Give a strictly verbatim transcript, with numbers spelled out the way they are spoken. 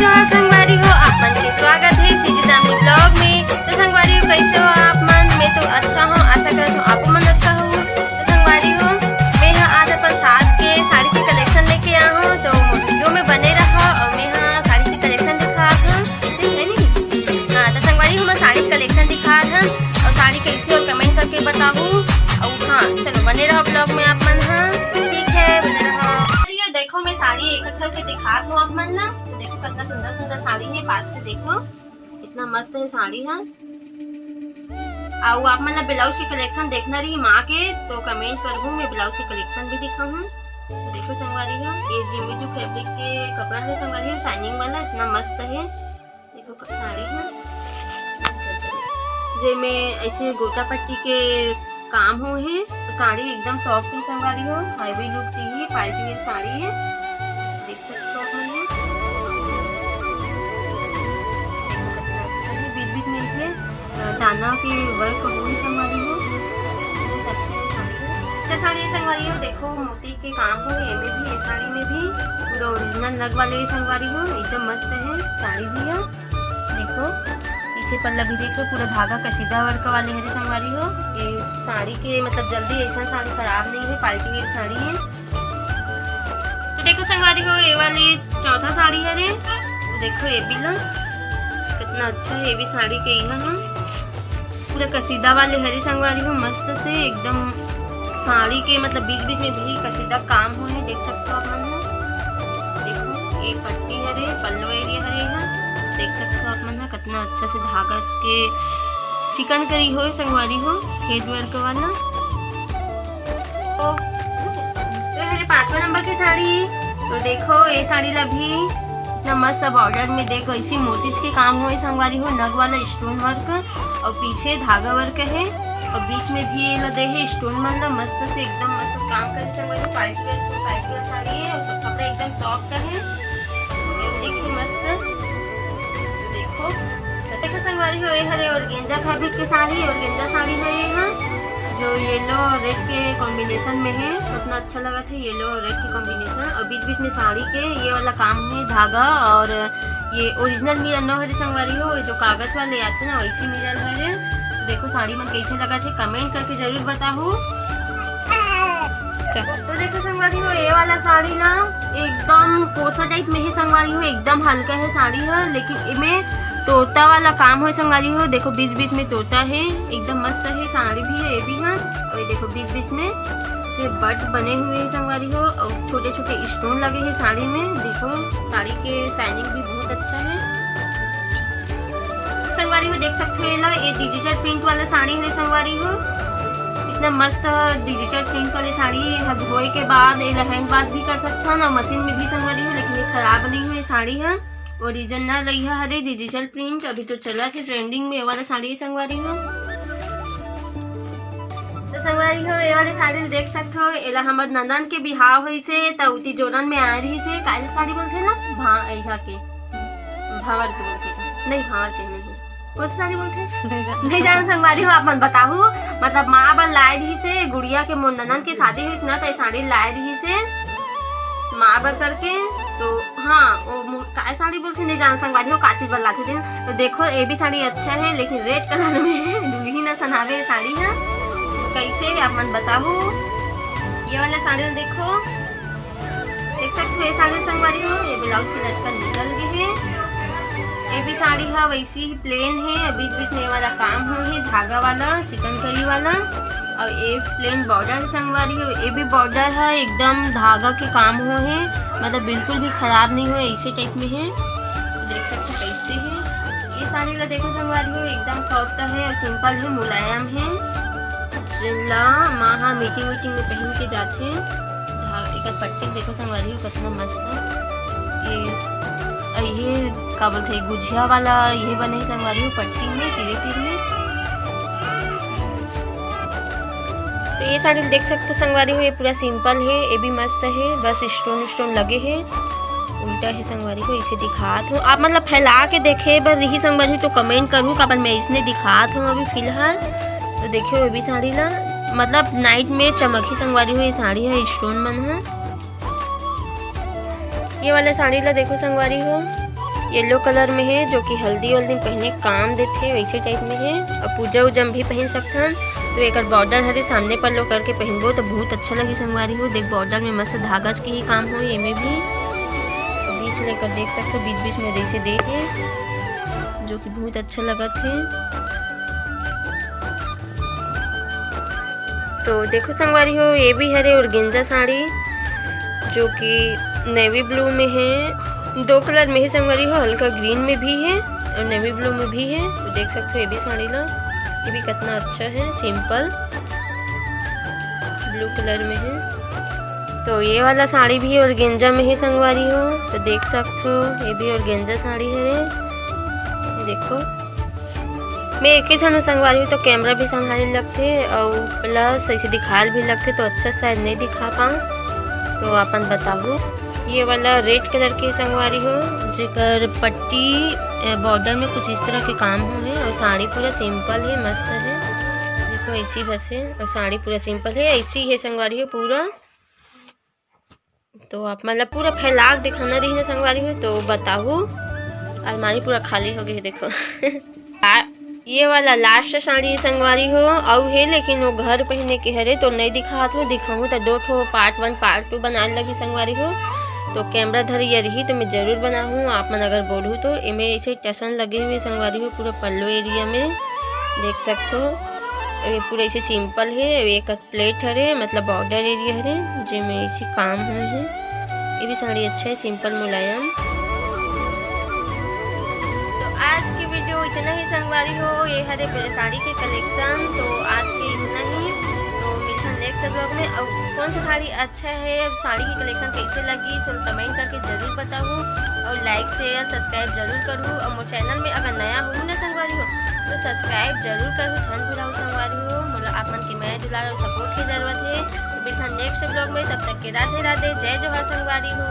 हाँ संगवारी हो, आप मन के स्वागत हे CG दामिनी vlog में। तो संगवारी हो, कैसे हो आप मन? मैं तो अच्छा हूँ, आशा करत हूँ आप मन अच्छा हो। तो संगवारी हो, मैं ह आज अपन सास के साड़ी के collection लेके आ हूँ, तो video में बने रहा और मैं ह साड़ी के collection दिखात हूँ, है नी? हाँ, तो संगवारी हो, मैं साड़ी के collection दिखात हूँ और साड़ी कैसे और comment करके बताहू। और हाँ, चलो बने रहो vlog में आप मन। हाँ, ठीक है, बने रहो। ये देखो, मैं साड़ी एक एक करके दिखात हूँ आप मन ना। तो देखो कितना सुंदर सुंदर साड़ी है, पास से देखो कितना मस्त है साड़ी है। अउ आप मन ला blouse के collection देखना रही माँ के, तो comment करहू, मैं blouse के collection भी दिखाहूँ। तो देखो संगवारी हो, ये Jimmy Choo fabric के कपड़ा है संगवारी हो, shining वाला, इतना मस्त है। देखो क-, साड़ी है, जेमे ऐसे गोटा पट्टी के काम हो है, तो साड़ी एकदम soft है संगवारी हो, heavy look दी है, party wear साड़ी है, देख सकते हो आप मन ये। देखो कितना अच्छा है, बीच बीच में इसे, अ, दाना के work हो है संगवारी हो, बहुत अच्छा है साड़ी है। तो साड़ी संगवारी हो, देखो मोती के काम हो, एमे भी, ये साड़ी में भी पूरा original नग वाले संगवारी हो, एकदम मस्त है साड़ी भी है। देखो पीछे पल्ला भी देख लो, पूरा धागा कसीदा work वाले हरे संगवारी हो। ये साड़ी के मतलब जल्दी ऐसा साड़ी खराब नहीं है, party wear साड़ी है। तो देखो संगवारी हो, ये वाली चौथा साड़ी हरे, देखो ये भी ला कितना अच्छा है, ये भी साड़ी के यह है। पूरा कसीदा वाले हरे संगवारी हो, मस्त से एकदम साड़ी के मतलब बीच बीच में भी कसीदा काम हो है, देख सकते हो आप मन ह। देखो ये पट्टी हरे, पल्लू area हरे है, देख सकते हो आप मन ह कितना अच्छा से धागा के चिकनकारी हो संगवारी हो, thread work वाला। तो, तो ये हरे पांचवा नंबर के साड़ी। तो देखो ये साड़ी ला भी इतना मस्त border में देखो, इसी मोतीज के काम हो संगवारी हो, नग वाला stone work और पीछे धागा work है और बीच में भी ये ला दे है stone मन ला, मस्त से एकदम मस्त काम करे संगवारी हो। Party wear, full party wear sari है और सब कपड़ा एकदम soft है, ये देखिए मस्त। देखो, देखो संगवारी हो, ये हरे organza fabric के साड़ी, organza साड़ी है ये, हाँ, जो yellow और red के combination में है, कितना अच्छा लगा था yellow और red के combination। और बीच बीच में साड़ी के ये वाला काम है, धागा और ये original मिलल न हरे संगवारी हो, ये जो कागज वाले आते ना, वैसे मिलल हरे। देखो साड़ी मन कैसे लगा थे, comment करके जरूर बताओ। तो देखो संगवारी हो, ये वाला साड़ी ना एकदम कोसा type में है संगवारी हो, एकदम हल्का है साड़ी है, लेकिन इमे तोता वाला काम हो संगवारी हो। देखो बीच बीच में तोता है, एकदम मस्त है, साड़ी भी है, ये भी है। और ये देखो बीच बीच में से बट बने हुए हैं संगवारी हो, और छोटे छोटे stone लगे हैं साड़ी में। देखो साड़ी के shining भी बहुत अच्छा है संगवारी हो। देख सकते हो ये ला, ये digital print वाला साड़ी है संगवारी हो, इतना मस्त digital print वाली साड़ी है। धोए के बाद ये ला hand wash भी कर सकते हो ना, machine में भी संगवारी हो, लेकिन ये खराब नहीं हुई साड़ी है। Origin ना लई है हरे digital print, अभी तो चला थे trending में ये वाला साड़ी है संगवारी हो। तो संगवारी हो, ये वाले साड़ी ल देख सकत हो, एला हमर ननद के बिहाव होइस हे, त उती जोरन में आए रहिस हे। काहे साड़ी बोलथे ना? भा-, एहा के। भांवर के बोलथे। नहीं, भांवर के नहीं। कौन सी साड़ी बोलथे? नहीं जान। नहीं जान संगवारी हो, आप मन बताहू। मतलब माँ बर लाए रहिस हे, गुड़िया के मोर ननद के शादी होइस ना, त ये साड़ी लाए रहिस हे माँ बर करके। तो हाँ, वो मु-, काय साड़ी बोलथे, नहीं जान संगवारी हो, का चीज बदलाथे दिन। तो देखो, ये भी साड़ी अच्छा है, लेकिन red colour में है, दुल्हिन असन हावे ये साड़ी है। कैसे है, आप मन बताहू। ये वाला साड़ी देखो, देख सकते हो, ये साड़ी संगवारी हो, ये blouse के लटकन निकल गए है। ये भी साड़ी है, वैसे ही plain है, बीच बीच में ये वाला काम हो है, धागा वाला, चिकनकारी वाला। और ये plain border संगवारी हो, ये भी border है, एकदम धागा के काम हो है, मतलब बिल्कुल भी खराब नहीं हो, ऐसे type में है। देख सकते हो कैसे है। ये साड़ी ला देखो संगवारी हो, एकदम soft है और simple है, मुलायम है। जेला माँ हा meeting वीटिंग में पहन के जाथे। धा-, एकर पट्टी देखो संगवारी हो, कितना मस्त है। ये, ये का बोलथे, गुझिया वाला ये बने है संगवारी हो, पट्टी में, तीरे तीर में। तो ये साड़ी देख सकते हो संगवारी हो, ये पूरा simple है, ये भी मस्त है, बस stone stone लगे है, उल्टा है संगवारी हो, इसे दिखात हो। आप मतलब फैला के देखे बर रही संगवारी हो तो comment करूँ, काबर मैं इसने दिखात हूँ अभी फिलहाल। तो देखियो ये भी साड़ी ला, मतलब night में चमकही संगवारी हो, ये साड़ी है stone मन है। ये वाला साड़ी ला देखो संगवारी हो, येलो कलर में हे, जो कि हल्दी वल्दी में पहने काम देथे, वैसे टाइप में हे। और पूजा उजा में भी पहन सकथन। तो एकर बॉर्डर हरे, सामने पल्लो करके पहनबो तो बहुत अच्छा लगी संगवारी हो। देख, बॉर्डर में मस्त धागा के ही काम हो एमे भी। और बीच लेकर देख सकथो, बीच बीच में जैसे दे हे, जो कि बहुत अच्छा लगत हे। तो देखो संगवारी हो, ये भी हरे ऑर्गेंजा साड़ी, जो कि नेवी ब्लू में हे। दो कलर में हे संगवारी हो, हल्का ग्रीन में भी हे और नेवी ब्लू में भी हे। तो देख सकते हो ये भी साड़ी ला, ये भी कितना अच्छा है, सिंपल ब्लू कलर में है। तो ये वाला साड़ी भी ऑर्गेंजा में ही संगवारी हो, तो देख सकते हो ये भी ऑर्गेंजा साड़ी है। ये देखो, मैं एक ही झन संगवारी हो, तो कैमरा भी संभाले लगथे और प्लस ऐसे दिखाल भी लगथे, तो अच्छा शायद नहीं दिखा पाऊँ, तो अपन बताबू। ये वाला रेड कलर के संगवारी हो, जेकर पट्टी, अ, बॉर्डर में कुछ इस तरह के काम हुए और साड़ी पूरा सिंपल है, मस्त है। देखो ऐसी बस है और साड़ी पूरा सिंपल है, ऐसी है संगवारी हो पूरा। तो आप मतलब पूरा फैला के दिखाना रही ना संगवारी हो, तो बताओ, अलमारी पूरा खाली हो गई है। देखो आ, ये वाला लास्ट साड़ी संगवारी हो, अउ हे लेकिन वो घर पहने के हरे, तो नहीं दिखात हो, दिखाऊँ तो दो ठो पार्ट वन पार्ट टू बनाए लगी संगवारी हो। तो कैमरा धर ये रही तो मैं जरूर बनाऊँ, आप मन अगर बोलूँ तो। एमे ऐसे टसन लगे हुए संगवारी हो पूरा पल्लो एरिया में देख सकते हो। ये पूरा ऐसे सिंपल है, एक प्लेट हरे, मतलब बॉर्डर एरिया हरे, जेमे ऐसे काम हुए है। ये भी साड़ी अच्छा है, सिंपल मुलायम। तो आज की वीडियो इतना ही संगवारी हो, ये हरे पूरे साड़ी के कलेक्शन। तो आज के इतना ही, तो मिलते हैं नेक्स्ट ब्लॉग में। और कौन सा साड़ी अच्छा है, साड़ी की कलेक्शन कैसे लगी, सब कमेंट करके जरूर बताओ। और लाइक शेयर सब्सक्राइब जरूर करूँ। और मोर चैनल में अगर नया हो ना संगवारी हो, तो सब्सक्राइब जरूर करूँ, झन भुलाओ संगवारी हो। मोला आप मन के मया दुलार और सपोर्ट की जरूरत है। तो मिलते हैं नेक्स्ट ब्लॉग में, तब तक के राधे राधे, जय जोहार संगवारी हो।